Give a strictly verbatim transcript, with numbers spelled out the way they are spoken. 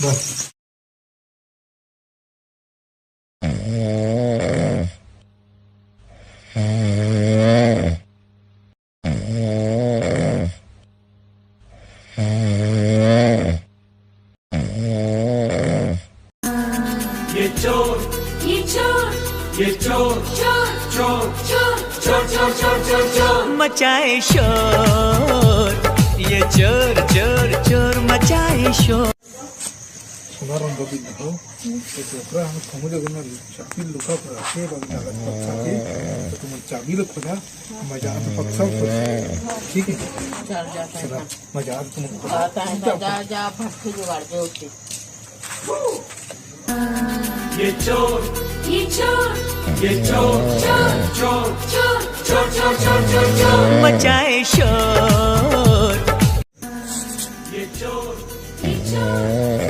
बस। ये चोर, ये चोर, ये चोर, चोर, चोर, चोर, चोर, चोर, चोर, चोर, चोर। मचाए शोर, ये चोर, चोर, चोर मचाए शोर। सुना रंग बिन हो, तो डोकरा हम खमु जगह में चाबी लुका पड़ा के, बाबू जागत पक्का के, तो तुम चाबी लो खोजा, मजा आता पक्का खोजा, ठीक है? चल जाता है। चला, मजा आता तुम खोजा। आता है, जा, जा, भट्टी जुगाड़ के उठे। ये चोर, ये चोर, ये चोर, चोर, चोर, चोर, चोर, चोर, चोर, चोर, चोर। मचाए शोर। ये चोर, ये चोर,